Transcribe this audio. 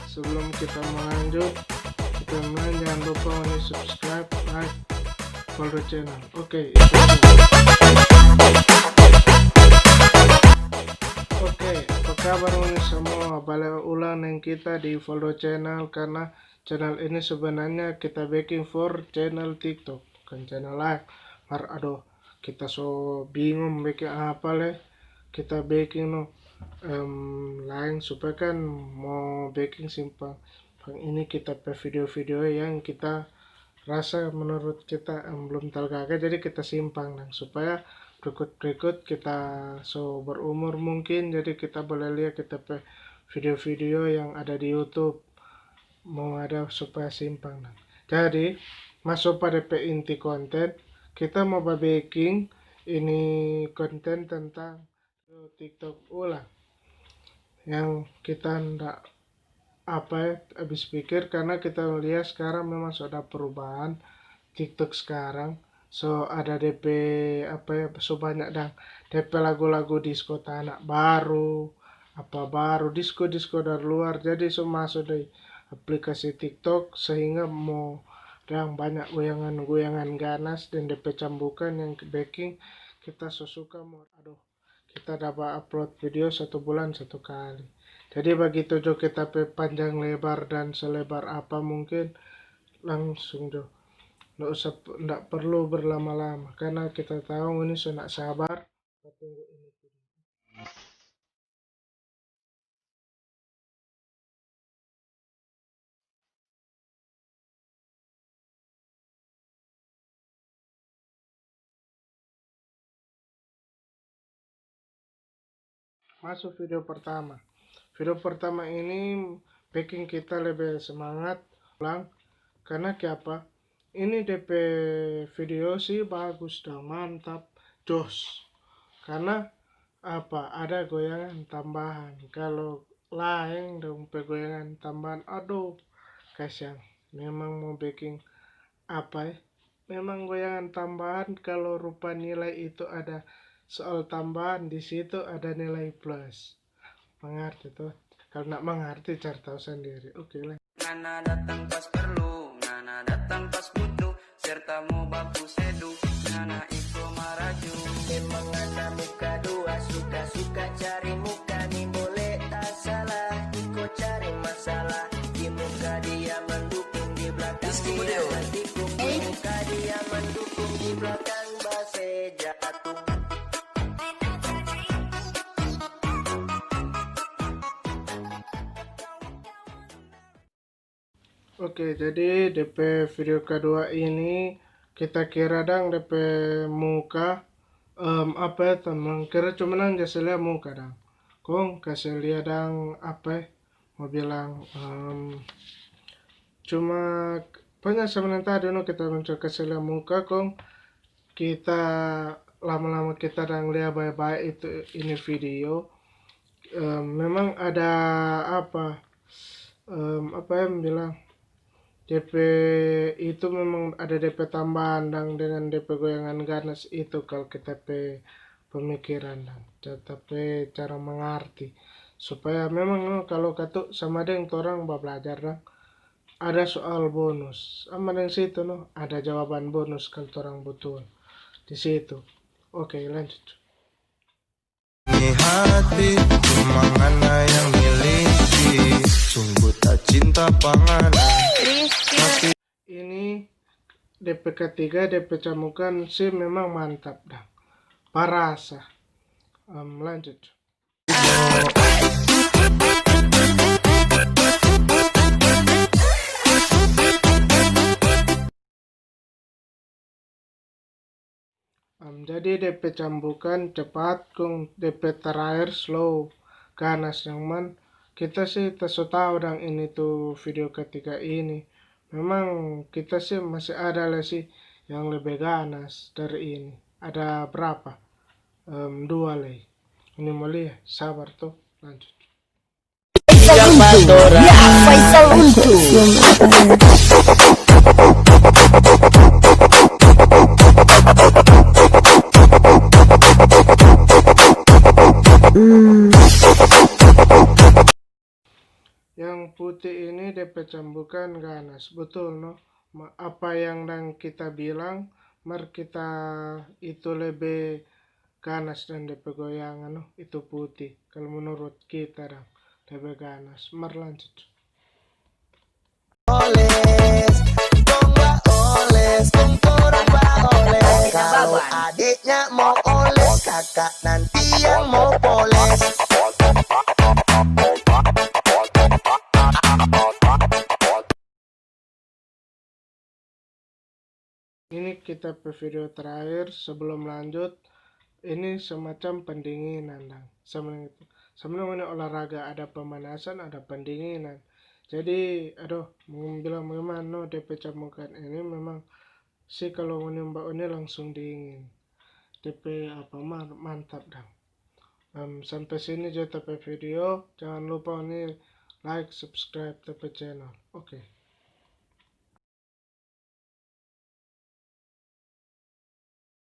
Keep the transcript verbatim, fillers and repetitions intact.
Sebelum kita melanjut, kita bilang jangan lupa untuk subscribe, like, follow channel. Oke, itu aja. Oke, apa kabar ngoni samua? Bale ulang deng kita di Follow Channel, karna channel ini sebenarnya kita biking for channel TikTok, bukan channel lain. Mar adoh, kita so bingung biking apa le, kita biking no, em, laeng supaya kan mo biking simpang. Pang ini kita pe video-video yang kita rasa menurut kita, em, belum talaga, jadi kita simpang dang, supaya berikut-berikut kita so berumur mungkin, jadi kita boleh lia kita pe video-video yang ada di YouTube. Mo ada supaya simpang dang. Jadi, maso pa de pe inti konten, kita mo babeking ini konten tentang TikTok ulang. Yang kita nda, apa ya, abis pikir, karna kita lia skarang memang so ada perubahan TikTok skarang. So ada de pe, apa ya, so banya dang de pe lagu-lagu disko tanah baru, apa baru, disko-disko dari luar. Jadi so maso di aplikasi TikTok sehingga mo dang banya goyangan-goyangan ganas deng de pe cambukan yang beking kita so suka mo. Adoh, kita dapa upload video satu bulan satu kali. Jadi bagitu jo kita pe panjang lebar dan selebar apa mungkin, langsung jo. Nda usah, nda perlu berlama-lama, karna kita tahu ngoni so nda sabar. Tunggu ini video. Maso video pertama. Video pertama ini beking kita lebe semangat ulang. Karna kiapa? Ini de pe video sih bagus dang, mantap, jos. Karna apa, ada goyangan tambahan. Kalu laeng dong pe goyangan tambahan, adoh, kasiang. Memang mo beking apa e? Memang goyangan tambahan, kalu rupa nilai itu ada soal tambahan, di situ ada nilai plus. Mangarti to? Kalu nda mangarti, cari tau sandiri. Oke lah. Ngana datang pas perlu, ngana datang pas butuh, serta mo baku sedu, ngana iko maraju. Memang ngana muka dua, suka-suka cari muka, nimbole tasalah, iko cari masalah. Di muka dia mandukung, di blakang dia mandukung, di muka dia mandukung, di blakang baseja. Oke, jadi de pe video kadua ini kita kira dang de pe muka, em, apa ya, tamang kira cuma nang ja se lia muka dang. Kong kase lia dang apa ya, mo bilang, em, cuma pokonya sama nang tadi no kita mencoba kase lia muka kong kita lama-lama kita dang lia bae-bae itu ini video. Em, memang ada apa, em, apa yang bilang, de pe itu memang ada de pe tambahan dang dengan de pe goyangan ganas itu kalo kita pe pemikiran dang, ta pe cara mangarti. Supaya memang no, kalo katu sama deng torang bablajar dang, ada soal bonus. Sama deng situ no, ada jawaban bonus kalo torang butul di situ. Oke, lanjut. Ni hati, cuma ngana yang miliki. Sungguh tak cinta pa ngana. Ini de pe katiga, de pe camukan sih memang mantap dang. Parasa. Em, lanjut. Em, jadi de pe cambukan cepat kong de pe terakhir slow, ganas yang man. Kita sih ta so tau dang ini tu video ketiga ini. Memang kita sih masih ada lei sih yang lebe ganas dari ini. Ada berapa? Em, dua lei. Ini mo lia, sabar to, lanjut. Faisal Untung. Ya, Faisal Untung. Hmm. Yang putih ini depe cambukan ganas, betul no? Ma-, apa yang dang kita bilang, mar kita itu lebe ganas dan depe goyangan no, itu putih. Kalau menurut kita dang, lebe ganas. Mar lanjut. Oles, dong ba oles, dong torang ba oles. Kalau adiknya mau oles, kakak nanti yang mau poles. Ini kita pe video terakhir sebelum lanjut. Ini semacam pendinginan dang. Sama deng itu. Sama deng ngoni olahraga, ada pemanasan, ada pendinginan. Jadi, aduh, mo bilang bagaimana no, depe cambukan ini memang si kalau ngoni ba ngoni langsung dingin. Depe apa, mar-, mantap dang. Em, sampe sini jo ta pe video. Jangan lupa ngoni like, subscribe ta pe channel. Oke.